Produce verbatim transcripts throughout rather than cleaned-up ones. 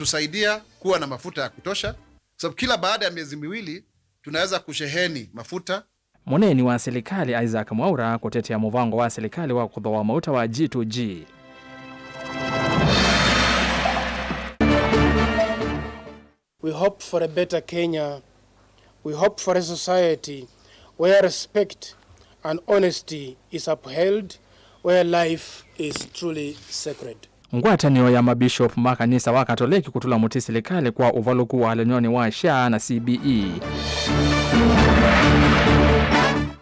tusaidia kuwa na mafuta ya kutosha, sababu kila baada ya miezi miwili tunaweza kusheheni mafuta. Mũneeni wa silikalĩ Isaac Mwaura kũtetea mũvango wa silikalĩ wa kũthooa mauta wa G to G. We hope for a better Kenya. We hope for a society where respect and honesty is upheld, where life is truly sacred. Ngwatanĩo ya mabishop ma kanisa wa Katoleki kũtũla mũtĩ silikalĩ kwa ũvalũku wa lenyonĩ wa SHA na C B E.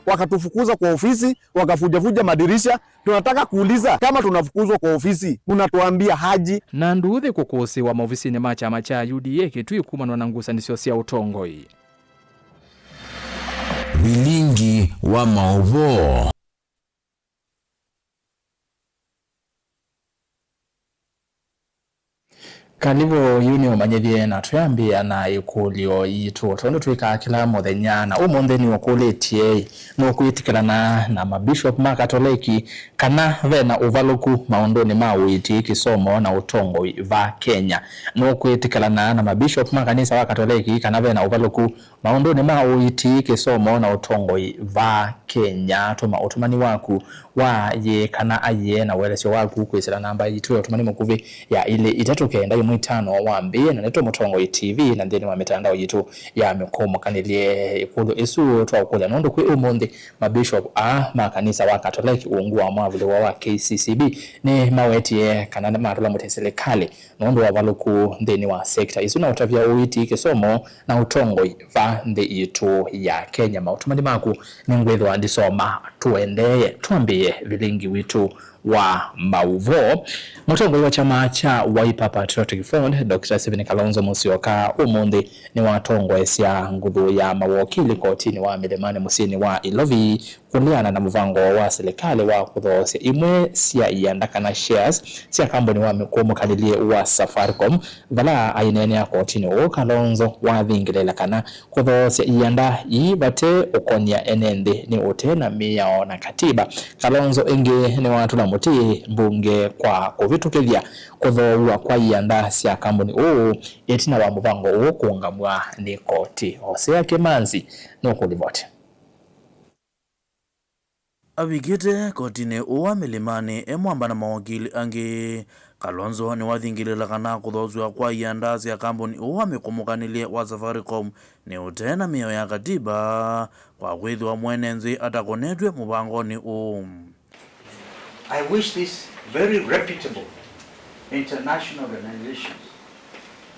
Wakatufukuza kwa ofisi, wakafujafuja madirisha. Tunataka kuuliza, kama tunafukuzwa kwa ofisi, unatuambia aje? Na nduuthĩ kũkũsĩĩwa maovisinĩ ma kyama kya U D A Kitui kumanwa na ngusanĩsyo sya ũtongoi. Vilingi wa maũvoo. Kalivũ yu nĩũmanyĩthye na twĩambĩĩa na ĩkũlyo yitũ. Tondũ twĩkaa kĩla mũthenya, na ũmũnthĩ nĩũkũlĩtye, nũkwĩtĩkĩlana na mabishop ma Katoleki kana ve na ũvalũku maũndũnĩ ma ũiiti, kĩsomo na ũtongoi va Kenya? Nũkwĩtĩkĩlana na mabishop ma kanisa wa Katoleki kana ve na ũvalũku maũndũnĩ ma ũiiti, kĩsomo, na ũtongoi va Kenya? Tũma ũtũmani waku wa yĩĩ kana ayĩe na ũelesyo waku kwĩsĩla namba yitũ ya ũtũmani mũkuvĩ ya ilĩ itatũ kenda ĩmwe itano wa mbĩĩ, na nĩtũ Mũtongoi T V na nthĩnĩ wa mĩtandao yitũ ya mĩkũmũkanĩlye. Ĩkũlyo ĩsu twaũkũlya nũndũ kwĩ ũmũnthĩ mabishop aa ma kanisa wa Katoleki ungu wa mwavũlĩ woo wa K C C B nĩmawetie kana matũla mũtĩ silikalĩ nũndũ wa ũvalũku nthĩnĩ wa sekta isu na ũtavya ũiiti, kĩsomo, na ũtongoi va nthĩ yitũ ya Kenya. Maũtũmani maku nĩngwĩthĩwa ndisoma. Tũendee, twambĩĩe vilingi witũ wa maũvoo. Mũtongoi wa kyama kya Wiper Patriotic Front, Doctor Stephen Kalonzo Musyoka, ũmũnthĩ nĩwatongoesya nguthu ya mawokili kotinĩ wa Milimani mũsyĩnĩ wa Ilovi kũleana na mũvango wa silikalĩ wa kũthoosya imwe sya ianda kana shares sya kambuni wa mĩkũmũkanĩlye wa Safaricom. Vala aineenea kotinĩ ũũ, Kalonzo wathingĩlĩĩla kana kũthoosya ianda ii vate ũkony'a ene nthĩ nĩ ũte na mĩao na katiba. Kalonzo ĩngĩ nĩwatũla mũtĩ mbunge kwa kũvĩtũkĩthya kũthoow'a kwa ianda sya kambuni ũũ ĩtina wa mũvango ũũ kũũngamw'a nĩ koti. Hosea Kĩmanzi nũkũlivoti. Avikĩte kotinĩ ũũ wa Milimani e mwamba na mawakili angĩ, Kalonzo nĩwathingĩlĩĩla kana kũthoosw'a kwa ianda sya kambuni ũũ wa mĩkũmũkanĩlye wa Safaricom nĩ ũtee na mĩao ya katiba kwa kwĩthĩwa mwene nthĩ atakonetw'e mũvangonĩ ũũ. I wish these very reputable international organizations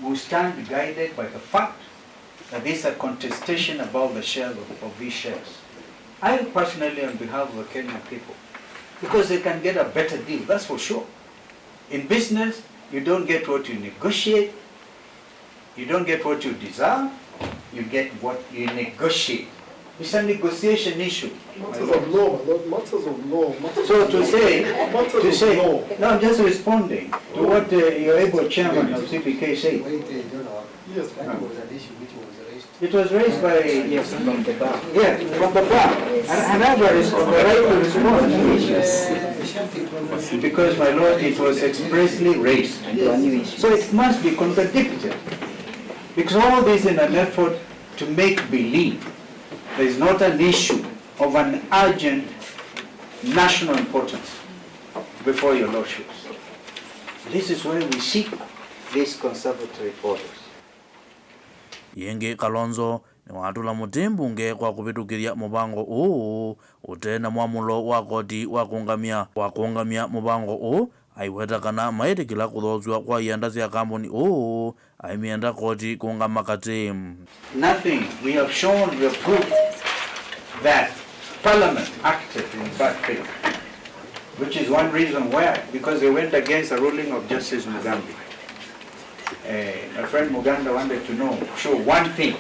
will stand guided by the fact that this is a contestation about the share of, of these shares. I personally, on behalf of the Kenyan people, because they can get a better deal, that's for sure. In business, you don't get what you negotiate, you don't get what you deserve, you get what you negotiate. It's a negotiation issue. Matters of law, my lord, matters of law. Matters So of to law. say, Matters to of say, law. No, I'm just responding to what uh, your able chairman of C P K said. Yes, that was an issue which was raised. It was raised by, yes, from the bar. Yeah, from the bar. And, and I have a res- the right to respond. Because, my lord, it was expressly raised. So it must be contradicted. Because all this in an effort to make believe there is not an issue of an urgent national importance before your lordships. This is why we seek these conservatory orders. Ĩngĩ, Kalonzo nĩwatũla mũtĩ mbunge kwa kũvĩtũkĩthya mũvango ũũ ũte na mwamũlo wa koti wa kũũngamya, wa kũũngamya mũvango ũũ, aiweta kana maĩtĩkĩla kũthoosw'a kwa ianda sya kambuni ũũ, aimyenda koti kũũngama katĩ. Nothing. We have shown, we have proved that Parliament acted in bad faith, which is one reason why, because they went against the ruling of Justice Mugambi. Uh, my friend Muganda wanted to know, show one thing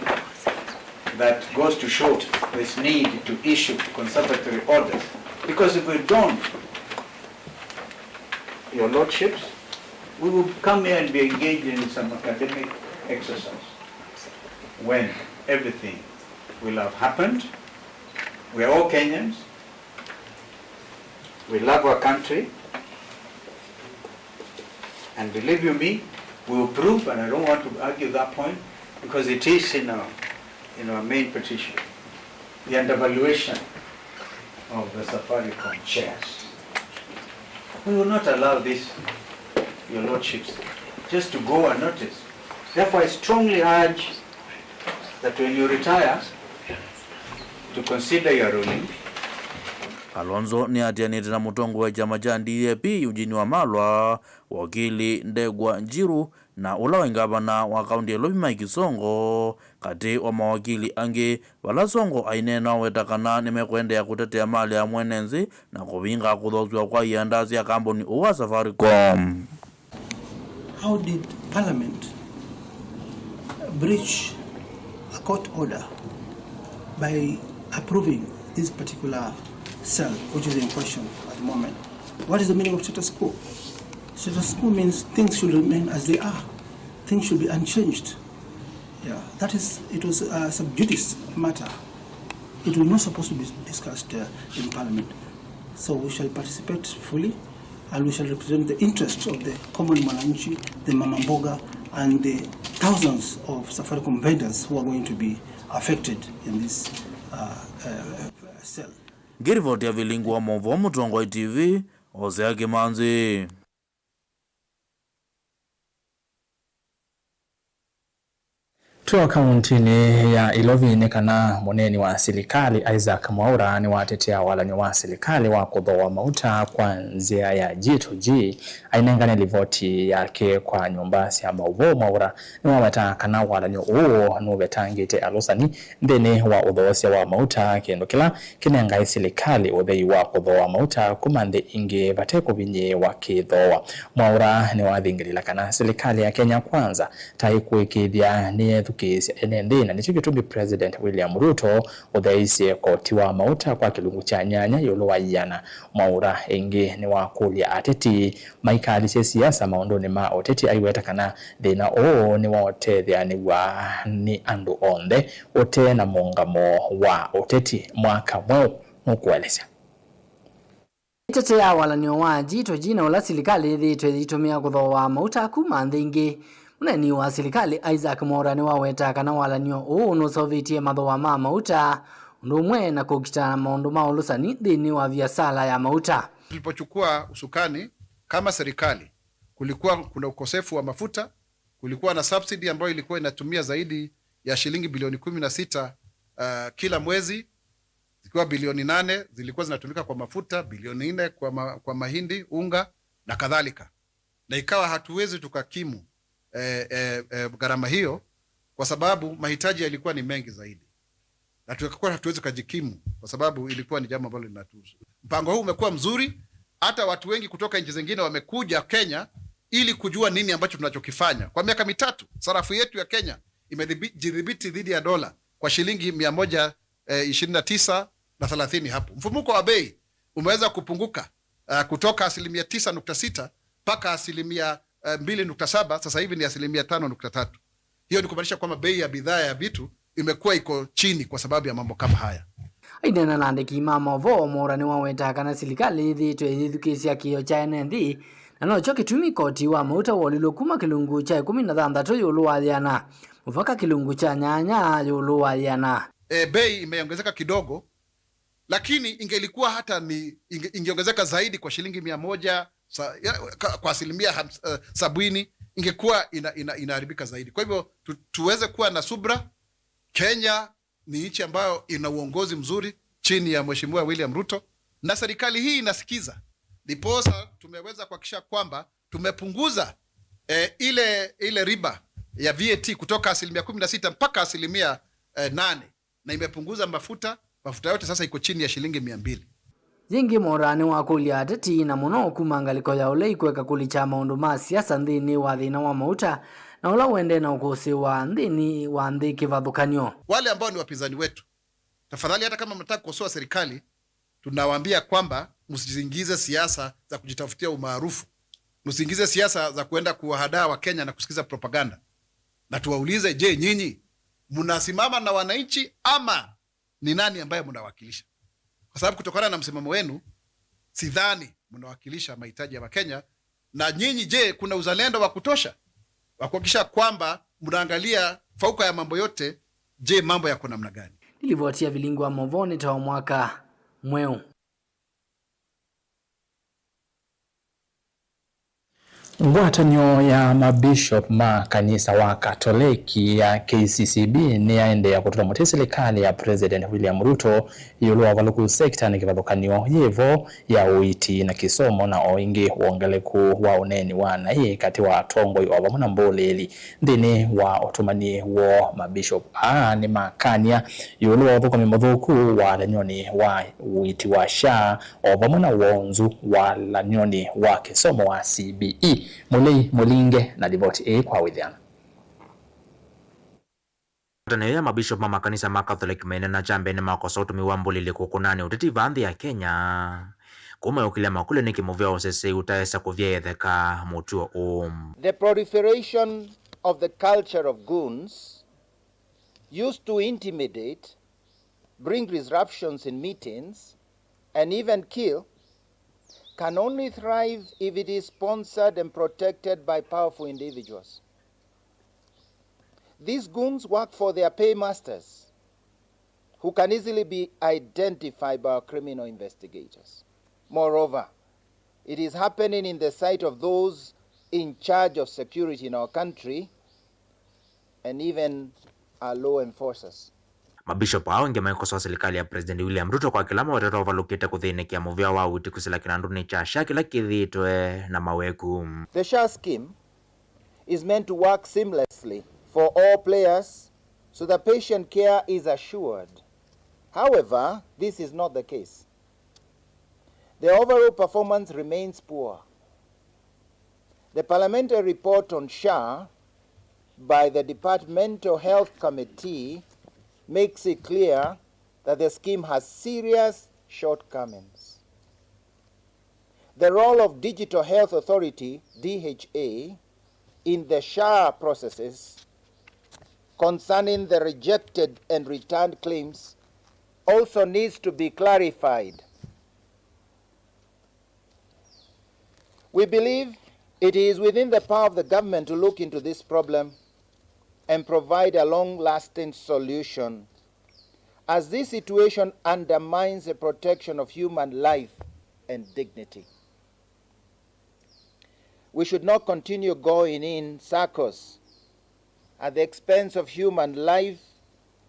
that goes to show this need to issue conservatory orders. Because if we don't, your lordships, we will come here and be engaged in some academic exercise when everything will have happened. We are all Kenyans. We love our country. And believe you me, We will prove, and I don't want to argue that point because it is in our, in our main petition, the undervaluation of the Safaricom shares. We will not allow this, your lordships, just to go unnoticed. Therefore, I strongly urge that when you retire, to consider your ruling. Kalonzo nĩatianĩte na mũtongoi wa kyama kya D A P Eugene Wamalwa, wakili Ndegwa Njiru, na ũla waĩ ngavana wa kaũnti ya Nairobi Mike Sonko, katĩ wa mawakili angĩ, vala Sonko aineena aweta kana nĩmekũendeea kũtetea malĩ ya mwene nthĩ na kũvinga kũthoosw'a kwa ianda sya kambuni ũũ wa Safaricom. How did Parliament breach a court order by approving this particular cell which is in question at the moment? What is the meaning of status quo? Status quo means things should remain as they are. Things should be unchanged. Yeah, that is, it was a sub judice matter. It was not supposed to be discussed, uh, in Parliament. So we shall participate fully and we shall represent the interests of the common mwananchi, the mama mboga, and the thousands of Safaricom vendors who are going to be affected in this, uh, uh, cell. Ngĩrivoti ya Vilingu wa Maũvoo Mũtongoi T V, Hosea Kĩmanzi. Twĩ o kaũntĩnĩ ya Ilovi, nĩ kana mũneeni wa silikalĩ Isaac Mwaũra nĩwatetea walany'o wa silikalĩ wa kũthooa mauta kwa nzĩa ya G to G. Ainengane livoti yake kwa nyũmba sya maũvoo, Mwaũra nĩwaweta kana walany'o ũũ nũvetangĩte alũsani nthĩnĩ wa ũthoosya wa mauta, kĩndũ kĩla kĩnengae silikalĩ ũthei wa kũthooa mauta kuma nthĩ ingĩ vate kũvinyĩĩwa kĩthooa. Mwaũra nĩwathingĩlĩla kana silikalĩ ya Kenya Kwanza ta ĩkũĩkĩĩthya nĩyethukĩĩsya ene nthĩ, na nĩkyo kĩtumi President William Ruto ũtheeisye koti wa mauta kwa kĩlungu kya nyanya ĩũlũ wa ĩana. Mwaũra ĩngĩ nĩwakũlya ateti maikalisye siasa maũndũnĩ ma ũteti, aiweta kana thĩna ũũ nĩwaũtetheanĩw'a nĩ andũ onthe ũte na mũũngamo wa ũteti. Mwaka mweũ nũkũelesya. Ĩtetea walany'o wa G to G na ũla silikalĩ yĩthĩĩtwe ĩitũmĩa kũthooa mauta kuma nthĩ ingĩ, mũneeni wa silikalĩ Isaac Mwaũra nĩwawetaa kana walany'o ũũ nũseũvĩtye mathooa ma mauta, ũndũ ũmwe na kũkita maũndũ ma ũlũsani nthĩnĩ wa viasala ya mauta. Tulipochukua usukani kama serikali, kulikuwa kuna ukosefu wa mafuta, kulikuwa na subsidy ambayo ilikuwa inatumia zaidi ya shilingi bilioni kumi na sita, uh, kila mwezi, zikiwa bilioni nane zilikuwa zinatumika kwa mafuta, bilioni nne kwa ma-, kwa mahindi, unga na kadhalika. Na ikawa hatuwezi tukakimu, eh, eh, eh, gharama hiyo kwa sababu mahitaji yalikuwa ni mengi zaidi. Na tulikuwa hatuwezi kujikimu kwa sababu ilikuwa ni jambo ambalo linatuhusu. Mpango huu umekuwa mzuri, hata watu wengi kutoka nchi zingine wamekuja Kenya ili kujua nini ambacho tunachokifanya. Kwa miaka mitatu, sarafu yetu ya Kenya imedhibi-, jidhibiti dhidi ya dola kwa shilingi mia moja, eh, ishirini na tisa na thelathini hapo. Mfumuko wa bei umeweza kupunguka, eh, kutoka asilimia tisa nukta sita mpaka asilimia, eh, mbili nukta saba, sasa hivi ni asilimia tano nukta tatu. Hiyo ni kumaanisha kwamba bei ya bidhaa ya vitu imekuwa iko chini kwa sababu ya mambo kama haya. Aineena na andĩki ma maũvoo, Mwaũra nĩwawetaa kana silikalĩ yĩthĩĩtwe ĩyĩthukĩĩsya kĩĩo kya ene nthĩ, na nokyo kĩtumi koti wa mauta woolilwe kuma kĩlungu kya ĩkũmi na thanthatũ ĩũlũ wa ĩana mũvaka kĩlungu kya nyanya ĩũlũ wa ĩana. E, bei imeongezeka kidogo, lakini ingelikuwa hata ni inge-, ingeongezeka zaidi kwa shilingi mia moja, sa-, ya, ka-, kwa asilimia hams-, eh, sabini, ingekuwa ina-, ina-, inaharibika zaidi. Kwa hivyo tu-, tuweze kuwa na subra. Kenya ni nchi ambayo ina uongozi mzuri chini ya Mheshimiwa William Ruto, na serikali hii inasikiza. Ndiposa tumeweza kuhakikisha kwamba tumepunguza, eh, ile, ile riba ya V A T kutoka asilimia kumi na sita mpaka asilimia, eh, nane, na imepunguza mafuta. Mafuta yote sasa iko chini ya shilingi mia mbili. Yĩngĩ, Mwaũra nĩwakũlya ateti, na mũno kuma ngalĩko ya ũla ĩkweka kũlikya maũndũ ma siasa nthĩnĩ wa thĩna wa mauta, na ũla ũendee na ũkũsĩĩwa nthĩnĩ wa nthĩ kĩvathũkany'o. Wale ambao ni wapinzani wetu, tafadhali, hata kama mnataka kukosoa serikali, tunawaambia kwamba msiingize siasa za kujitafutia umaarufu. Msiingize siasa za kuenda kuwahadaa Wakenya na kusikiza propaganda. Na tuwaulize, je, nyinyi mnasimama na wananchi ama ni nani ambaye mnawakilisha? Kwa sababu kutokana na msimamo wenu, sidhani mnawakilisha mahitaji ya Wakenya. Na nyinyi, je, kuna uzalendo wa kutosha wa kuhakikisha kwamba mnaangalia fauka ya mambo yote, je, mambo yako namna gani? Nĩ livoti ya Vilingi wa Mauvoo nĩ ta o mwaka mweũ. Ngwatanĩo ya mabishop ma kanisa wa Katoleki ya K C C B nĩyaendeea kũtũla mũtĩ silikalĩ ya President William Ruto ĩũlũ wa ũvalũku sektanĩ kĩvathũkany'o yĩvo ya ũiiti na kĩsomo, na o ĩngĩ wongeleku wa ũneeni wa naĩ katĩ wa atongoi o vamwe na mbũlĩĩli. Nthĩnĩ wa ũtũmani woo, mabishop aa nĩmakany'a ĩũlũ wa ũthũkũmi mũthũku walany'onĩ wa ũiiti wa SHA, o vamwe na wonzu walany'onĩ wa kĩsomo wa C B E. Mũlei Mũlinge na livoti ĩĩ kwa wĩthĩano. Ngwatanĩo ya mabishop ma makanisa ma Catholic meenena kyambene makosa ũtũmi wa mbũlĩĩli kũkũnanĩa ũteti vaa nthĩ ya Kenya, kũu mayũkĩlya makũlyo nĩkĩ mũvĩa wa ũseseĩ ũtaesa kũvyaĩetheka mũtuo ũũ. The proliferation of the culture of goons used to intimidate, bring disruptions in meetings, and even kill, can only thrive if it is sponsored and protected by powerful individuals. These goons work for their paymasters, who can easily be identified by our criminal investigators. Moreover, it is happening in the sight of those in charge of security in our country and even our law enforcers. Mabishop aa ĩngĩ maikosoa silikalĩ ya President William Ruto kwa kĩla mawetetwe ũvalũkĩte kũthĩnĩkĩa mũvĩa wa ũiiti kwĩsĩla kĩnandũnĩ kya SHA kĩla kĩthĩĩtwe na maweku. The SHA scheme is meant to work seamlessly for all players so that patient care is assured. However, this is not the case. The overall performance remains poor. The parliamentary report on SHA by the Departmental Health Committee makes it clear that the scheme has serious shortcomings. The role of Digital Health Authority, D H A, in the SHA processes concerning the rejected and returned claims also needs to be clarified. We believe it is within the power of the government to look into this problem and provide a long-lasting solution, as this situation undermines the protection of human life and dignity. We should not continue going in circles at the expense of human life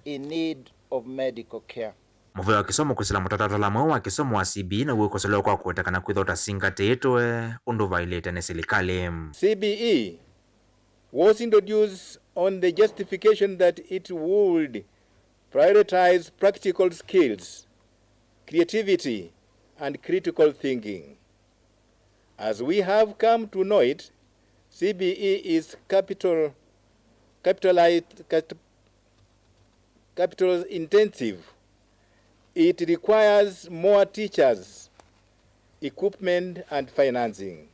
in need of medical care. Mũvĩa wa kĩsomo kwĩsĩla mũtalatala mweũ wa kĩsomo wa C B E naw'o ũkosolewa kwa kũweta kana kwĩthwa ũtasingatĩĩtwe ũndũ vaĩlĩte nĩ silikalĩ. C B E was introduced on the justification that it would prioritize practical skills, creativity, and critical thinking. As we have come to know it, C B E is capital, capitalized, cat-, capital intensive. It requires more teachers, equipment, and financing.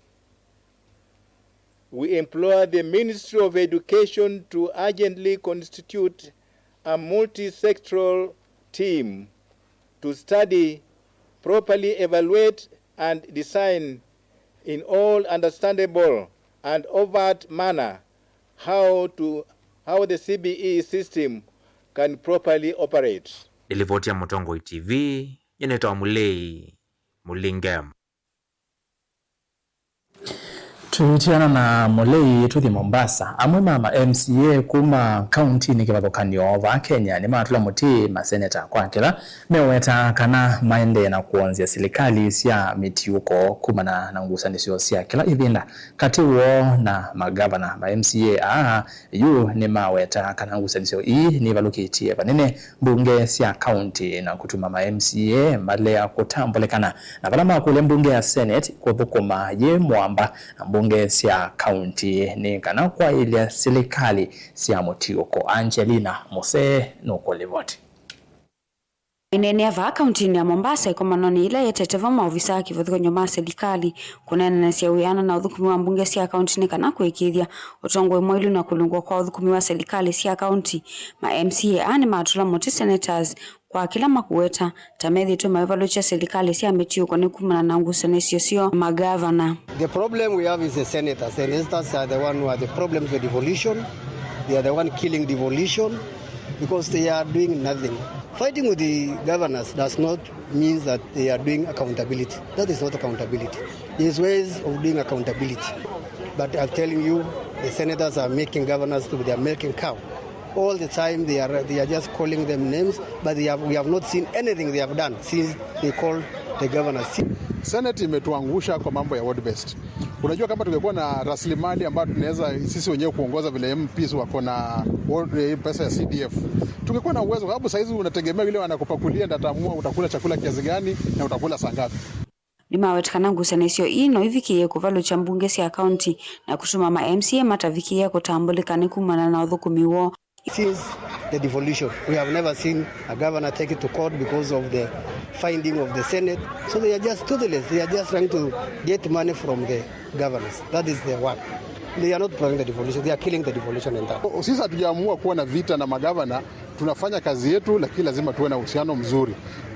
We implore the Ministry of Education to urgently constitute a multi-sectoral team to study, properly evaluate, and design in all understandable and overt manner how to, how the C B E system can properly operate. Nĩ livoti ya Mũtongoi T V, nyie nĩtawa Mũlei Mũlinge. Tũiwĩtĩana na Mũlei, tũthi Mombasa. Amwe ma ma M C A kuma kauntinĩ kĩvathũkany'o vaa Kenya nĩmatũla mũtĩ maseneta kwa kĩla meweta kana maendee na kwonzya silikalĩ sya mĩtiũko kumana na ngusanĩsyo sya kĩla ĩvinda katĩ woo na magavana. Ma M C A aa yu nĩmaweta kana ngusanĩsyo ii nĩvalũkĩtye vanene mbunge sya kaunti na kũtuma ma M C A malea kũtambũlĩkana, na vala makũlya mbunge ya Senate kũthũkũma yĩ mũamba na mbunge sya kaunti nĩ kana kwaĩlya silikalĩ sya mũtiũko. Angelina Musee nũkũlivoti. Maineenea vaa kauntinĩ ya Mombasa ĩkomanonĩ yĩla yetete vo maovisa a kĩvathũkany'o ma silikalĩ kũneenanĩsya wĩana na ũthũkũmi wa mbunge sya kaunti nĩ kana kũĩkĩĩthya ũtongoi mwaĩlu na kũlũngw'a kwa ũthũkũmi wa silikalĩ sya kaunti. Ma M C A aa nĩmatũla mũtĩ senators wa kĩla makũweta ta methĩĩtwe maivalũkya silikalĩ sya mĩtiũko nĩ kumana na ngusanĩsyo syoo na magavana. The problem we have is the senators. The senators are the one who are the problems with devolution. They are the one killing devolution because they are doing nothing. Fighting with the governors does not means that they are doing accountability. That is not accountability. There's ways of doing accountability. But I'm telling you, the senators are making governors to be their milking cow. All the time they are, they are just calling them names, but they have, we have not seen anything they have done since they called the governors. Senate imetuangusha kwa mambo ya ward based. Unajua, kama tungekuwa na rasilimali ambayo tunaweza sisi wenyewe kuongoza vile M Ps wako na ward, eh, pesa ya C D F, tungekuwa na uwezo, kwa sababu saizi unategemea yule anakupakulia ndiye ataamua utakula chakula kiasi gani na utakula saa ngapi. Nĩmaweta kana ngusanĩsyo ii no ivikĩĩe kũvalũkya mbunge sya kaunti na kũtuma ma M C A matavikĩĩa kũtambũlĩka nĩ kumana na ũthũkũmi woo. Since the devolution, we have never seen a governor take it to court because of the finding of the Senate. So they are just toothless. They are just trying to get money from the governors. That is their work. They are not planning the devolution. They are killing the devolution and that. Sisi hatujaamua kuwa na vita na magavana, tunafanya kazi yetu, lakini lazima tuwe na uhusiano mzuri.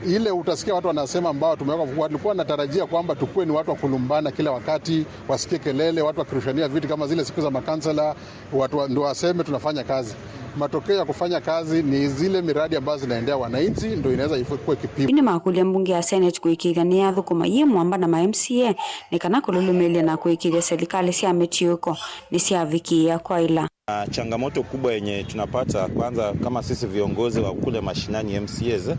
Ile utasikia watu wanasema ambao tumeweka, walikuwa wanatarajia kwamba tukuwe ni watu wa kulumbana kila wakati, wasikie kelele, watu wakirushania vitu kama zile siku za makansela, watu wa, ndo waseme tunafanya kazi. Matokeo ya kufanya kazi ni zile miradi ambazo zinaendea wananchi, ndo inaweza ifo-, kuwa kipimo. Yu nĩmakũlya mbunge ya Senate kũĩkĩĩthya nĩyathũkũma yĩ mwamba na ma M C A nĩ kana kũlũlũmĩĩlya na kũĩkĩĩthya silikalĩ sya mĩtiũko nĩsyavikĩĩa kwaĩla. Ah, changamoto kubwa yenye tunapata, kwanza, kama sisi viongozi wa kule mashinani, M C As,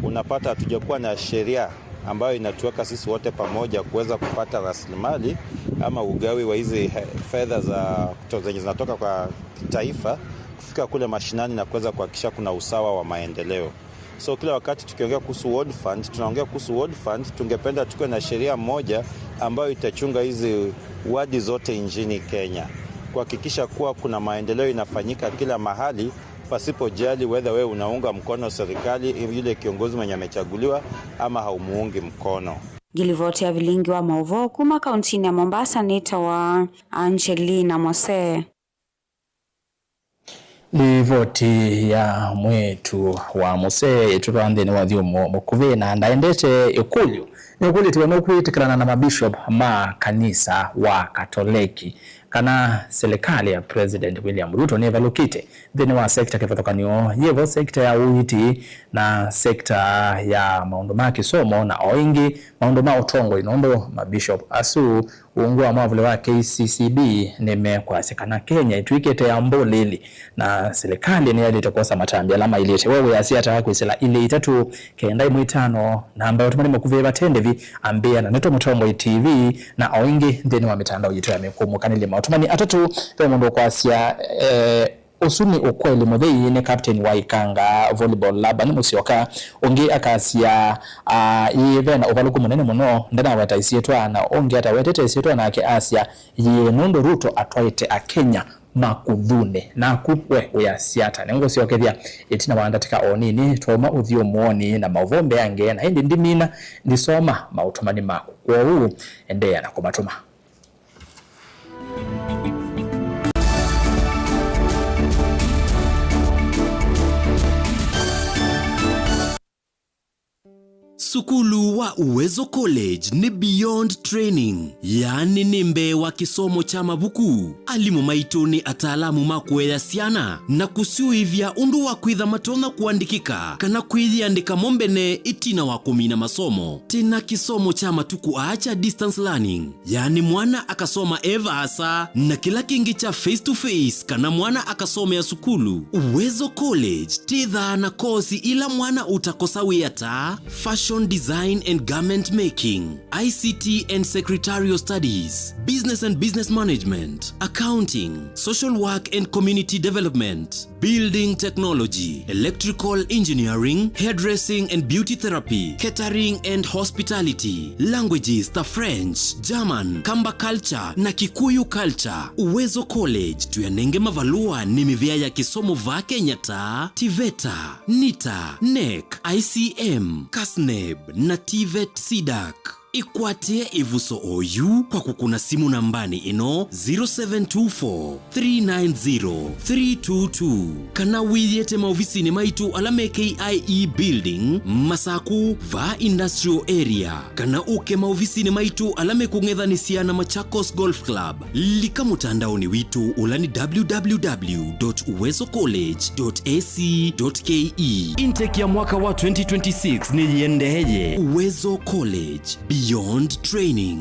unapata hatujakuwa na sheria ambayo inatuweka sisi wote pamoja kuweza kupata rasilimali ama ugawi wa hizi he-, fedha za kuto-, zenye zinatoka kwa taifa kufika kule mashinani na kuweza kuhakikisha kuna usawa wa maendeleo. So kila wakati tukiongea kuhusu ward fund, tunaongea kuhusu ward fund, tungependa tukuwe na sheria moja ambayo itachunga hizi wadi zote nchini Kenya, kuhakikisha kuwa kuna maendeleo inafanyika kila mahali, pasipojali whether wewe unaunga mkono serikali, yule kiongozi mwenye amechaguliwa, ama haumuungi mkono. Ngilivoti ya vilingi wa maũvoo kuma kauntinĩ ya Mombasa nĩtawa Angelina Mose. Livoti ya mwĩĩtu wa mũsee ĩtũtwaa nthĩnĩ wa ũthyũmũo mũkuvĩ, na ndaendete ĩkũlyo nĩkũlĩtwe nũkwĩtĩkĩlana na mabishop ma kanisa wa Katoleki kana silikalĩ ya President William Ruto nĩvalũkĩte nthĩnĩ wa sekta kĩvathũkany'o yĩvo, sekta ya ũiiti na sekta ya maũndũ ma kĩsomo, na o ĩngĩ maũndũ ma ũtongoi, nũndũ mabishop asu ungu wa mwavuli wa K C C B nĩmekwasya kana Kenya ĩtw'ĩkĩte ya mbũlĩlĩ, na silikalĩ nĩyaĩlĩte kwosa matambya ala maĩlĩte. We wĩasya ata kwĩsĩla ilĩ itatũ kenda ĩmwe itano, namba ya ũtũmani mũkuvĩ vate ndĩvi, ambĩa na ndeto Mũtongoi T V, na o ĩngĩ nthĩnĩ wa mĩtandao yitũ ya mĩkũmũkanĩlye maũtũmani atatũ. Ve mũndũ ũkwasya, eh, Ũsu nĩ ũkweli mũthei, nĩ captain wa Ikanga Volleyball Laban Musyoka. Ũngĩ akasya, ah, ĩĩ, ve na ũvalũku mũnene mũno, ndanaweta ĩsyĩtwa, na ũngĩ atawetete ĩsyĩtwa nake asya, ĩĩ, nũndũ Ruto atwaĩte Akenya makuthunĩ. Naku we wĩasya ata? Nĩngũsyokethya ĩtina wa ndatĩka o nini, twauma ũthyũmũonĩ na maũvoo mbeange, na ĩndĩ ndimina, ndisoma maũtũmani maku. Kwoou, endeea na kũmatũma. Sukulu wa Uwezo College nĩ beyond training, yaani nĩ mbee wa kĩsomo kya mavuku. Alimũ maitũ nĩ ataalamu ma kũea syana na kũsyũĩvya ũndũ wa kwĩtha matonya kũandĩkĩka kana kwĩyĩandĩka mo mbene ĩtina wa kũmina masomo. Twĩ na kĩsomo kya matukũ aa kya distance learning, yaani mwana akasoma e vaasa, na kĩla kĩngĩ kya face to face, kana mwana akasomea sukulu. Uwezo College twĩthaa na kosi ila mwana ũtakosa wĩa ta fashion design and garment making, I C T and secretarial studies, business and business management, accounting, social work and community development, building technology, electrical engineering, hairdressing and beauty therapy, catering and hospitality, languages ta French, German, Kamba culture na Kikuyu culture. Uwezo College tũyanenge mavalũa nĩ mĩvĩa ya kĩsomo vaa Kenya ta TVETA, NITA, NEC, I C M, KASNEB na TVET CDAC. Ĩkwatĩe ĩvuso oyu kwa kũkũna simũ nambanĩ ĩno, zero seven two four, three nine zero, three two two, kana wĩyĩte maovisinĩ maitũ ala me K I E Building, Masaku, vaa Industrial Area, kana ũke maovisinĩ maitũ ala mekũng'ethanĩsya na Machakos Golf Club. Lika mũtandaonĩ witũ, ũla nĩ www dot uwezo college dot ac dot ke. Intake ya mwaka wa twenty twenty-six nĩyĩendeeye. Uwezo College, beyond training.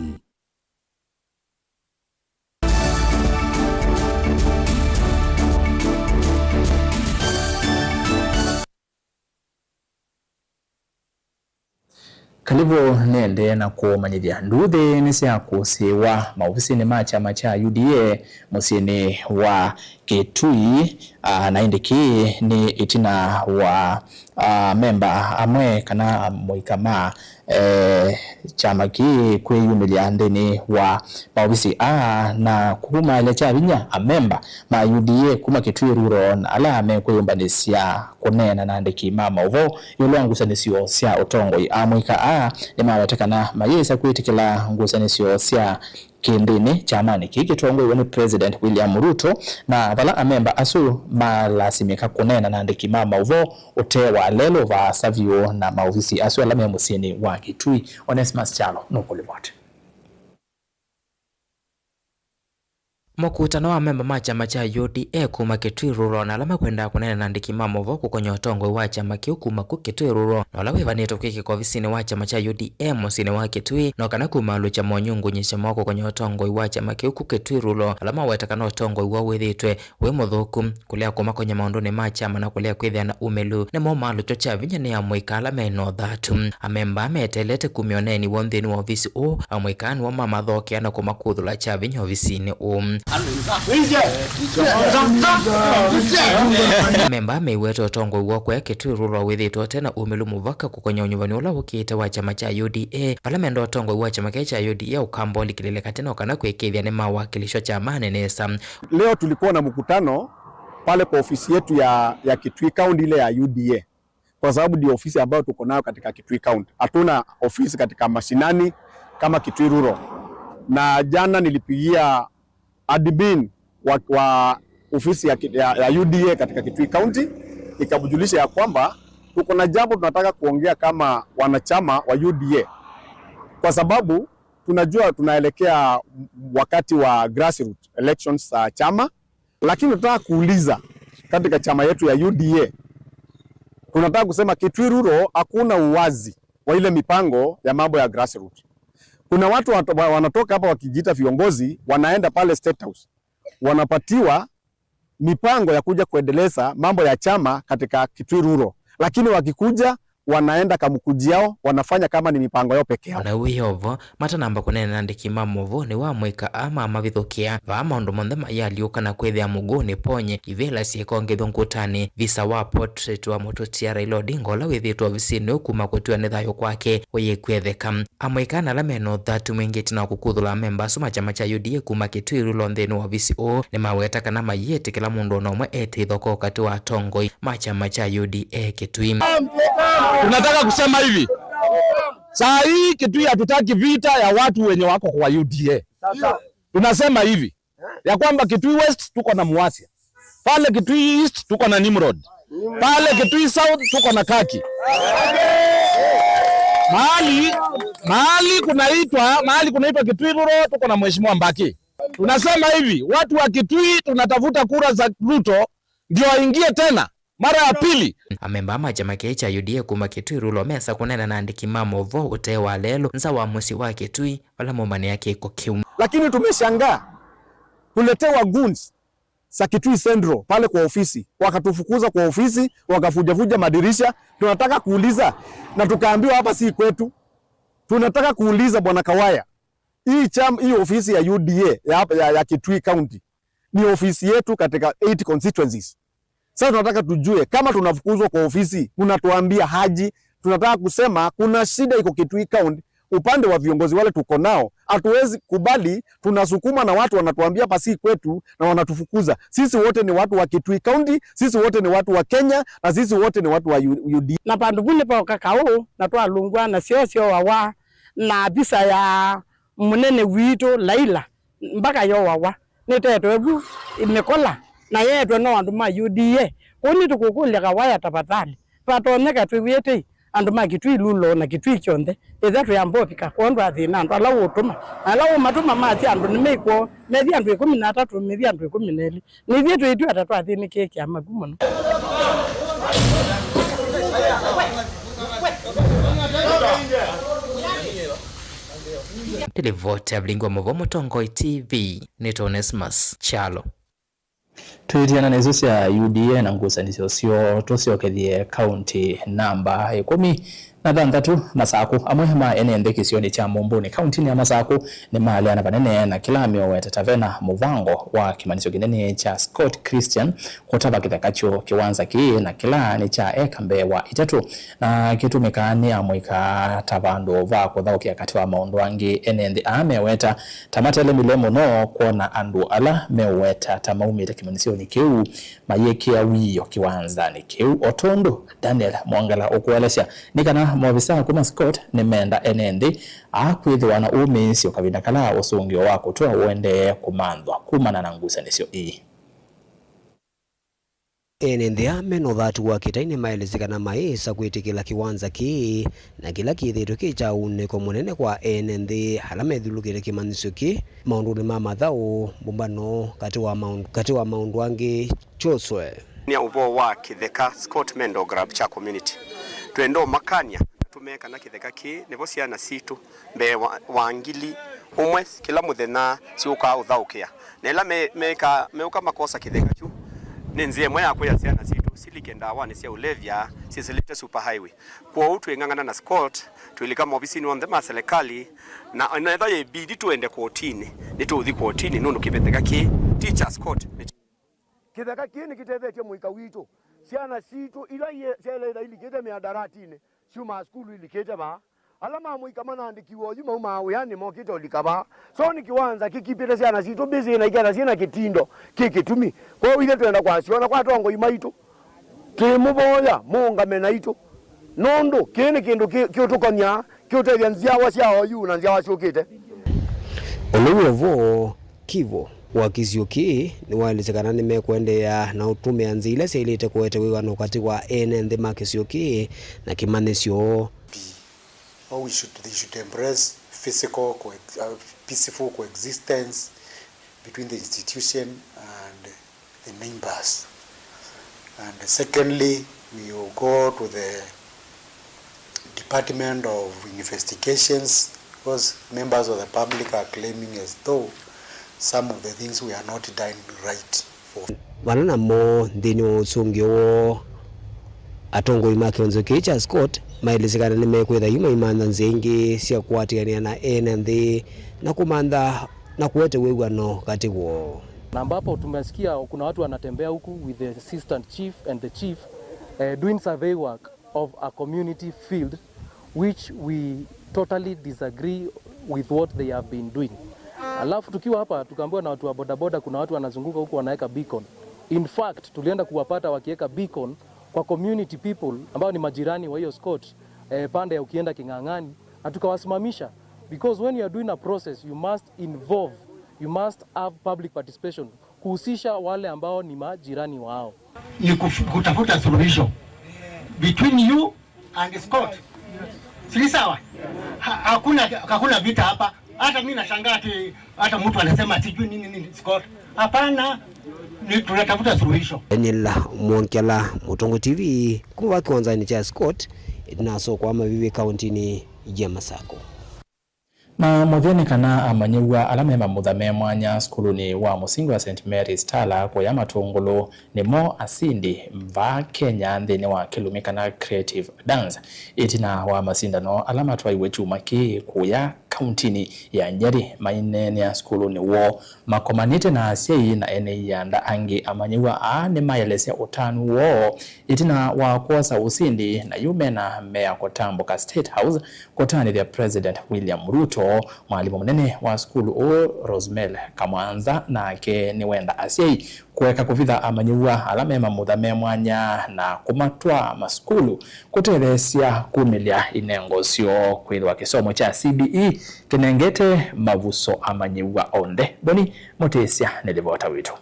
Kalivũ nĩendee na kũmanyĩthya nduthi nĩsyakũsĩĩwa maovisinĩ ma kyama kya U D A mũsyĩnĩ wa Kitui, ah, na ĩndĩ kĩĩ nĩ ĩtina wa, ah, memba amwe kana amũika ma, eh, kyama kĩĩ kwĩyumĩlya nthĩnĩ wa maovisi aa na kũmaĩlya kya vinya amemba ma U D A kuma Kitui Rural na ala mekwĩyũmbanĩsya kũneena na andĩki ma maũvoo ĩũlũ wa ngusanĩsyo sya ũtongoi. Amũika aa nĩmaweta kana mayĩsa kwĩtĩkĩla ngusanĩsyo sya kĩndĩnĩ kyamanĩ kĩĩ kĩtongoew'e nĩ President William Ruto, na vala amemba asu malasimĩka kũneena na andĩki ma maũvoo ũtee wa lelũ vaasa vyũ na maovisi asu ala me mũsyĩnĩ wa Kitui. Onesmus Kyalo nũkũlivoti. Mũkutano wa amemba ma kyama kya U D A kuma Kitui Rural na ala makwendaa kũneena na andĩki ma maũvoo kũkonya ũtongoi wa kyama kĩu kuma ku Kitui Rural na ũla wĩvanĩtwe kwĩkĩka ovisinĩ wa kyama kya U D A mũsyĩnĩ wa Kitui, no kana kumaalũkya monyungunyĩsyo moo kũkonya ũtongoi wa kyama kĩu ku Kitui Rural, ala maweta kana ũtongoi woo wĩthĩĩtwe wĩ mũthũku, kũlea kũmakonya maũndũnĩ ma kyama na kũlea kwĩthĩa na umĩlu. Nĩmo maalũkyo kya vinya nĩ amũika ala me na ũthatu. Amemba meteelete kumya ũneeni woo nthĩnĩ wa ovisi ũũ, amũika nĩmo mamathokea na kũmakuthũla kya vinya ovisinĩ ũũ. Amemba meiweta ũtongoi woo kũya Kitui Rural wĩthĩĩtwe ũte na umĩlu mũvaka kũkonya ũnyuvani ũla ũkĩte wa kyama kya U D A, vala menda ũtongoi wa kyama kĩĩ kya U D A ũkamba ũlikĩlĩle katĩ no kana kwĩkĩĩthya nĩmawakilishwa kyamanĩ nesa. Leo tulikuwa na mkutano pale kwa ofisi yetu ya, ya Kitui County, ile ya U D A, kwa sababu ndio ofisi ambayo tuko nayo katika Kitui County. Hatuna ofisi katika mashinani kama Kitui Rural. Na jana nilipigia admin wa, wa ofisi ya, ki- ya, ya U D A katika Kitui County, nikamjulisha ya kwamba tuko na jambo tunataka kuongea kama wanachama wa U D A, kwa sababu tunajua tunaelekea wakati wa grassroots elections za chama, lakini tunataka kuuliza, katika chama yetu ya U D A, tunataka kusema Kitui Rural hakuna uwazi wa ile mipango ya mambo ya grassroots. Kuna watu wat- wa- wanatoka hapa wakijiita viongozi, wanaenda pale State House, wanapatiwa mipango ya kuja kuendeleza mambo ya chama katika Kitui Rural, lakini wakikuja wanaenda kamkuji yao, wanafanya kama ni mipango yao peke yao. Ona wĩ o vo, matanamba kũneena na andĩki ma maũvoo, nĩw'o amũika aa mamavithũkĩa. Vaa maũndũ monthe mayaalyũka na kwĩthĩa mũguũnĩ ponye, ivĩla syĩkongethw'a ngũtanĩ, visa wa portrait wa mũtũtia Raila Odinga ũla wĩthĩĩtwe ovisinĩ ũũ kuma kũtiwa nĩ thayũ kwake ũyĩkwetheka. Amũika na ala me na ũthatu mwingĩ ĩtina wa kũkuthũla amemba asu ma kyama kya U D A kuma Kitui Rural nthĩnĩ wa ovisi ũũ, nĩmaweta kana mayĩtĩkĩla mũndũ o na ũmwe ete ithokoo katĩ wa atongoi ma kyama kya U D A Kitui. Tunataka kusema hivi, saa hii Kitui hatutaki vita ya watu wenye wako kwa U D A. Tunasema hivi ya kwamba Kitui West tuko na Muasia, pale Kitui East tuko na Nimrod, pale Kitui South tuko na Kaki, mahali mahali kunaitwa mahali kunaitwa Kitui Rural tuko na Mheshimiwa Mbaki. Tunasema hivi, watu wa Kitui tunatafuta kura za Ruto ndio aingie tena mara ya pili. Amemba ma kyama kĩĩ kya U D A kuma Kitui Rural mesa kũneena na andĩki ma maũvoo ũtee wa lelũ nza wa mũsyĩ wa Kitui vala maumanĩa kĩko kĩu. Lakini tumeshangaa kuletewa goons za Kitui Central pale kwa ofisi, wakatufukuza kwa ofisi, wakavujavuja madirisha. Tunataka kuuliza, na tukaambiwa hapa si kwetu. Tunataka kuuliza Bwana Kawaya, hii cham, hii ofisi ya U D A ya, ya, ya Kitui County ni ofisi yetu katika eight constituencies. Sasa tunataka tujue kama tunafukuzwa kwa ofisi, mnatuambia aje? Tunataka kusema kuna shida iko Kitui County, upande wa viongozi wale tuko nao, hatuwezi kubali. Tunasukumwa na watu wanatuambia hapa si kwetu na wanatufukuza. Sisi wote ni watu wa Kitui County, sisi wote ni watu wa Kenya, na sisi wote ni watu wa U- U D A. Na vandũ vu nĩvooka kaũ, na twalungwa na syoo syoawa, na visa ya mũnene witũ Laila, mbaka yoawa, nĩtetwe vu mĩkola, na yeetwe no andũ ma U D A. Kwoou nĩtũkũkũlya Kawaya tafadhali, vatonyeka twĩw'ĩe tei andũ ma Kitui Lulo na Kitui kyonthe, ĩtha twĩamba ũvika kwondũ wa thĩna andũ ala ũũtũma, na ala ũũmatũma masya andũ nĩmeikw'o, methi andũ ĩkũmi na atatũ, methi andũ ĩkũmi na elĩ. Nĩthyĩ twĩtw'a ta twathĩnĩkĩe kĩama vu mũno. Nĩ livoti ya Vilingi wa Mũvoo Mũtongoi T V, nĩtwa Onesmus Kyalo. Twĩtiana na isu sya U D A na ngusanĩsyo syoo, tũsyokethye kaunti namba ĩkũmi na thanthatũ, Masakũ. Amwe ma ene nthĩ kĩsionĩ kya Mũmbũnĩ, kauntinĩ ya Masakũ, nĩmaleana vanene na kĩla meũweta ta vena mũvango wa kĩmanyĩsyo kĩnene kya Scott Christian kũtava kĩtheka kyoo. Kĩwanza kĩĩ na kĩla nĩ kya eka mbee wa itatũ, na kĩtũmĩkaa nĩ amũika ta vandũ va kũthaũkĩa katĩ wa maũndũ angĩ. Ene nthĩ aa meweta ta matelemile mũno kwona andũ ala meũweta ta maumĩte kĩmanyĩsyonĩ kĩu mayĩkĩa wĩoo kĩwanzanĩ kĩu. O tondũ Daniel Mwongela ũkũelesya, nĩ kana maovisaa kuma Scott nĩmenda ene nthĩ aa kwĩthĩwa na ũmĩĩsyo kavinda kala ũsũngĩo wa kũtũa ũendee kũmanthwa kumana na ngusanĩsyo ii. Ene nthĩ aa me na ũthatu wa kĩtai nĩmaelesye kana mayĩsa kwĩtĩkĩla kĩwanza kĩĩ, na kĩla kĩthĩĩtwe kĩ kya ũunĩko mũnene kwa ene nthĩ ala methyũlũkĩte kĩmanyĩsyo kĩĩ maũndũnĩ ma mathaũ, mbũmbano, katĩ wa maũndũ, katĩ wa maũndũ angĩ kyoswe. Nĩ ũvoo wa kĩtheka Scott Mendo Grab kya community. Twenda ũmakany'a na tũmee kana kĩtheka kĩĩ nĩvo syana sitũ mbee wa, wa ngili ũmwe kĩla mũthenya syũkaa ũthaũkĩa. Na ĩla me-, meka-, meũka makosa kĩtheka kyu, nĩ nzĩa ĩmwe ya kwĩa syana sitũ silike ndawanĩ sya ũlevya syĩsĩlĩte superhighway. Kwoou twĩng'ang'ana na Scott, twĩlika maovisinĩ onthe ma selekalĩ, na ona ethwa yĩmbidi tũende kotinĩ, nĩtũũthi kotinĩ nũndũ kĩtheka kĩĩ ti kya Scott, nĩ Kĩtheka kĩĩ nĩkĩtethetye mũika witũ. Syana sitũ ila iye-, syaĩle ĩtha ilikĩte mĩandaratinĩ, syumaa sukulu ilikĩte vaa. Ala ma mũika manaandĩkiwe oyu maumaa wĩanĩ mokĩte ũlika vaa. So nĩ kĩwanza kĩkipĩte syana sitũ mbĩsĩ na ikenda syĩ na kĩtindo kĩ kĩtumi. Kwoou ithyĩ twenda kwasyona kwa atongoi maitũ. Tũimũvoya mũũngame naitũ, nũndũ kĩĩ nĩ kĩndũ kĩ-, kĩũtũkony'a, kĩũtethya nzyawa sya oyu na nzyawa syũkĩte. O na wĩ o vo, Kivo wa kĩsio kĩĩ nĩwaelesya kana nĩmekũendeea na ũtũmĩa nzĩa ila syaĩlĩte kũete wĩw'ano katĩ wa ene nthĩ ma kĩsio kĩĩ na kĩmanyĩsyo. Or we should, they should embrace physical coex-, uh, peaceful coexistence between the institution and the neighbors. And secondly, we will go to the Department of Investigations, because members of the public are claiming as though some of the things we are not done right for. Vala namo nthĩnĩ wa ũsũngĩo woo, atongoi ma kĩonzo kĩĩ kya Scott maelesye kana nĩmekwĩtha yu maimantha nzĩa ingĩ sya kũatĩanĩa na ene nthĩ na kũmantha na kũete wĩw'ano katĩ woo. Na ambapo tumesikia kuna watu wanatembea huku with the assistant chief and the chief, eh, doing survey work of a community field which we totally disagree with what they have been doing. Alafu tukiwa hapa tukaambiwa na watu wa bodaboda kuna watu wanazunguka huku wanaweka beacon. In fact, tulienda kuwapata wakiweka beacon kwa community people ambao ni majirani wa hiyo Scott, eh, pande ya ukienda King'ang'ani, na tukawasimamisha, because when you are doing a process, you must involve, you must have public participation, kuhusisha wale ambao ni majirani wao. Ni kuf-, kutafuta suluhisho between you and Scott. Si sawa? Ha-, hakuna, hakuna vita hapa. Hata mimi nashangaa ati hata mtu anasema sijui nini, nini, Scott. Hapana, ni tunatafuta suluhisho. Daniel Mwongela, Mũtongoi T V, kuma va kĩwanzanĩ kya Scott, ĩtina wa soko wa Mavivi kauntinĩ ya Masakũ. Na mũthya nĩ kana amanyĩw'a ala me mamutha me mwanya sukulunĩ wa mũsingi wa Saint Mary's Tala kũya Matũngũlũ nĩmo asindi vaa Kenya nthĩnĩ wa kĩlumi kana creative dance, ĩtina wa masindano ala matwaiwe kyumwa kĩĩ kũya kauntinĩ ya Nyeri. Maineenea sukulunĩ woo makomanĩte na asyai na ene ianda angĩ. Amanyĩw'a aa nĩmaelesya ũtanu woo ĩtina wa kwosa ũsindi, na yu mena mbee ya kũtambũka State House kũtanĩthya President William Ruto O mwalimũ mũnene wa sukulu ũũ, Rosemel Kamwanza, nake nĩwenda asyai kũeka kũvitha amanyĩw'a ala me mamutha me mwanya na kũmatwaa masukulu kũtetheesya kumĩlya inengo syoo kwĩthĩwa kĩsomo kya C B E kĩnengete mavuso amanyĩw'a onthe. Boni Mũtĩsya nĩ livota witũ.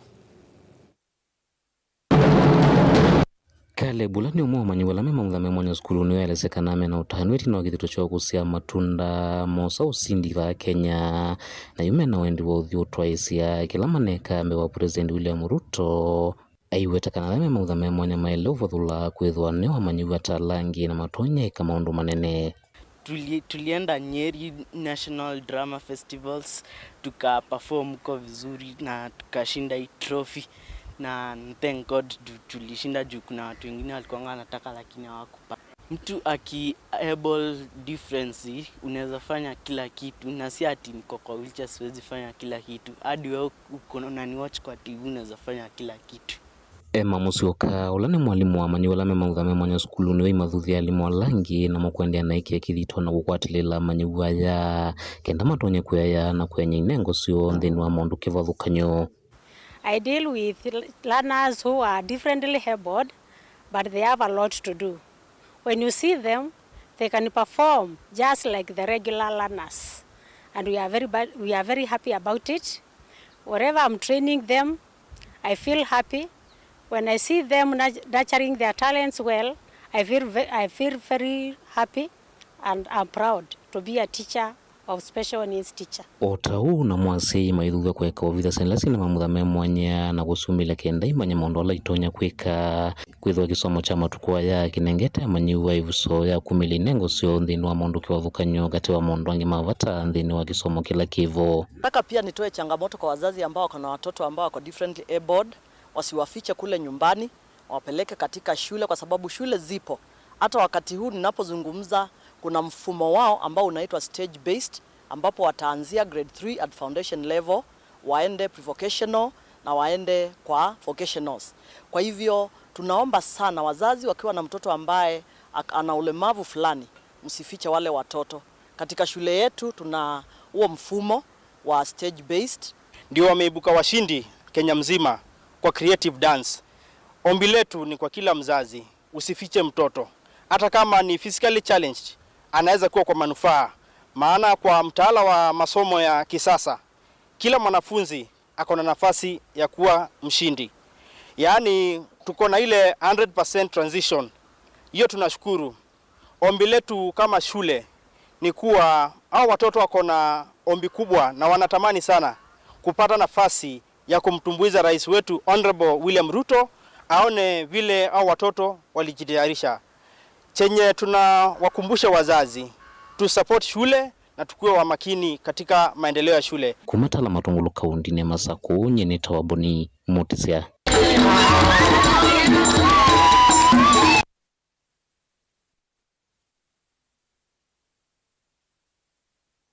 Caleb, ũla nĩ ũmwe wa amanyĩw'a ala me mamutha me mwanya sukulunĩ ũyũ, aelesya kana me na ũtanu ĩtina wa kĩthito kyoo kũsyaa matunda moosa ũsindi vaa Kenya, na yu me na wendi wa ũthi ũtwaĩĩsya kĩla maneka mbee wa President William Ruto. Aiweta kana ala me mamutha me mwanya maĩle ũvathũla kwĩthĩwa nĩo amanyĩw'a ta ala angĩ na matonya ĩka maũndũ manene. Tuli-, tulienda Nyeri National Drama Festivals, tuka perform huko vizuri na tukashinda hii trophy, na thank God tu-, tulishinda juu kuna watu wengine walikuwa wanataka lakini hawakupata. Mtu aki able difference, unaweza fanya kila kitu, na si ati niko kwa wheelchair siwezi fanya kila kitu. Hadi wewe uko unaniwatch kwa T V unaweza fanya kila kitu. Emma Mũsyoka, ũla nĩ mwalimũ wa amanyĩw'a ala me mamutha me mwanya sukulunĩ ũyũ, aimathuthya alimũ ala angĩ namo kũendeea na ĩkĩa kĩthito na kũkwatĩlĩĩla amanyĩw'a aya kenda matonye kũyaya na kũeny'a inengo syoo nthĩnĩ wa maũndũ kĩvathũkany'o. I deal with learners who are differently abled, but they have a lot to do. When you see them, they can perform just like the regular learners. And we are very, ba- we are very happy about it. Wherever I'm training them, I feel happy. When I see them nurturing their talents well, I feel, ve- I feel very happy and I'm proud to be a teacher of special needs teacher. O ta ũu, namo asyai maithuthw'a kũeka ũvitha syana ila syĩ na mamutha me mwanya na kũsyumĩlya kenda imanye maũndũ ala itonya kwĩka. Kwĩthĩwa kĩsomo kya matukũ aya kĩnengete amanyĩw'a ĩvuso ya kumĩlya inengo syoo nthĩnĩ wa maũndũ kĩvathũkany'o katĩ wa maũndũ angĩ ma vata nthĩnĩ wa kĩsomo kĩla kĩvo. Nataka pia nitoe changamoto kwa wazazi ambao wako na watoto ambao wako differently abled, wasiwafiche kule nyumbani, wapeleke katika shule kwa sababu shule zipo. Hata wakati huu ninapozungumza, kuna mfumo wao ambao unaitwa stage based, ambapo wataanzia grade three at foundation level, waende prevocational na waende kwa vocationals. Kwa hivyo tunaomba sana wazazi wakiwa na mtoto ambaye ak- ana ulemavu fulani, msifiche wale watoto. Katika shule yetu tuna huo mfumo wa stage based. Ndio wameibuka washindi Kenya mzima kwa creative dance. Ombi letu ni kwa kila mzazi, usifiche mtoto. Hata kama ni physically challenged, anaweza kuwa kwa manufaa. Maana kwa mtaala wa masomo ya kisasa, kila mwanafunzi ako na nafasi ya kuwa mshindi. Yaani tuko na ile hundred percent transition. Hiyo tunashukuru. Ombi letu kama shule ni kuwa hao watoto wako na ombi kubwa na wanatamani sana kupata nafasi ya kumtumbuiza rais wetu Honorable William Ruto, aone vile hao watoto walijitayarisha. Chenye tunawakumbusha wazazi, tu support shule na tukuwe wa makini katika maendeleo ya shule. Kuma Tala Matungulu kaundinĩ ya Masakũ, nyie nĩtawa Boni Mũtĩsya.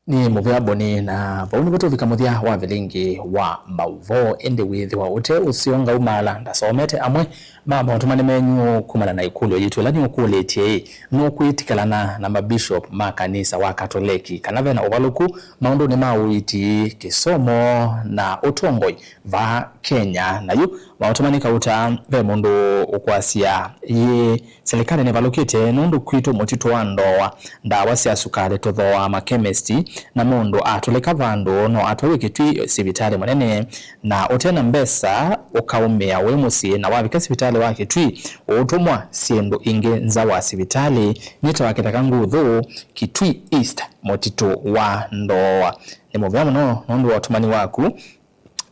Nĩ mũvea Boni, na vau nĩvo tũvika mũthya wa vilingi wa maũvoo. Ĩndĩ wĩthĩwa ũte ũseo, ngaumaala ndasomete amwe ma maũtũmani menyu kumana na ĩkũlyo yitũ ĩla nĩũkũlĩtye, ĩ, nũkwĩtĩkĩlana na mabishop ma kanisa wa Katoleki kana vena ũvalũku maũndũnĩ ma ũiiti, kĩsomo, na ũtongoi vaa Kenya? Na yu maũtũmani kauta, ve mũndũ ũkwasya, yĩĩ, silikalĩ nĩvalũkĩte nũndũ kwitũ mũtitũ wa ndooa, ndawa sya sukalĩ tũthooaa makemesti, na mũndũ atũlĩka vandũ no atwaĩwe Kitui sivitalĩ mũnene, na ũte na mbesa ũkaũmĩa wĩ mũsyĩ, na wavika sivitalĩ wa Kitui ũũtũmwa syĩndũ ingĩ nza wa sivitalĩ. Nĩtawa Kĩtheka Nguthu, Kitui East, mũtitũ wa ndooa. Nĩ mũvea mũno nũndũ wa ũtũmani waku.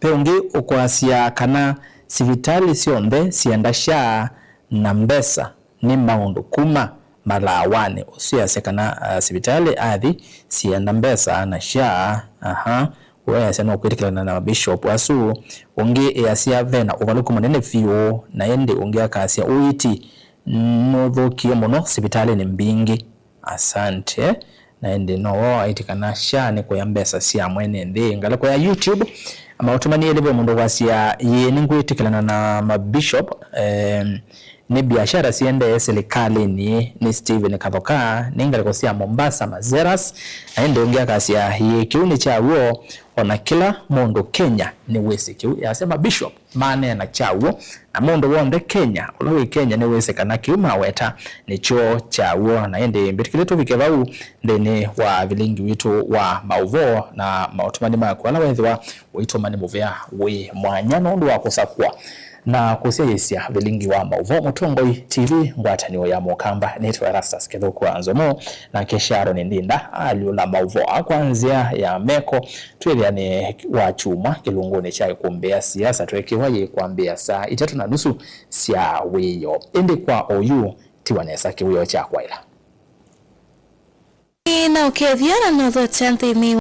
Ve ũngĩ ũkwasya kana sivitalĩ syonthe syenda SHA na mbesa nĩ maũndũ kuma malaawanĩ. Ũsu easya kana, ah, sivitalĩ athi syenda mbesa na SHA, aha, ũyũ easya no kwĩtĩkĩlana na mabishop asu. Ũngĩ easya vena ũvalũku mũnene vyũ, na ĩndĩ ũngĩ akasya ũiiti nũthũkie mũno sivitalĩnĩ mbingĩ. Asante. Na ĩndĩ no woo aĩtĩ kana SHA nĩ kũya mbesa sya mwene nthĩ. Ngalĩko ya YouTube, maũtũmani elĩ ve mũndũ wasya, yĩĩ nĩngwĩtĩkĩlana na mabishop, em, nĩ biashara siendee silikalĩnĩ nĩ Stephen Kathoka, nĩ ngalĩko sya Mombasa Mazeras, na ĩndĩ ũngĩ akasya, ĩĩ, kĩu nĩ kya w'o, o na kĩla mũndũ Kenya nĩwĩsĩ kĩu. Yasya mabishop maneena kya w'o, na mũndũ w'onthe Kenya, ũla wĩ Kenya nĩwĩsĩ kana kĩu maweta nĩkyo kya w'o. Na ĩndĩ mbĩtĩkĩlye tũvike vau nthĩnĩ wa vilingi witũ wa maũvoo na maũtũmani maku ala wethĩwa ũitũma nĩ mũvea wĩ mwanya nũndũ wa kũsakũa na kũsyaĩĩsya vilingi wa maũvoo. Mũtongoi T V, ngwatanĩo ya Mũkamba, nĩtwa Erastus Kĩthũku wa Nzomo, nake Sharon Ndinda alyũla maũvoo kwa nzĩa ya meko. Twĩthĩane wa kyumwa kĩlungunĩ kya ĩkũmbĩ ya siasa tweekĩwa yĩ kwambĩĩa saa itatũ na nusu sya wĩoo. Ĩndĩ kwa oyu, tiwa nesa kĩwĩoo kya kwaĩla. Na ũkethĩa na nothokya nthĩnĩ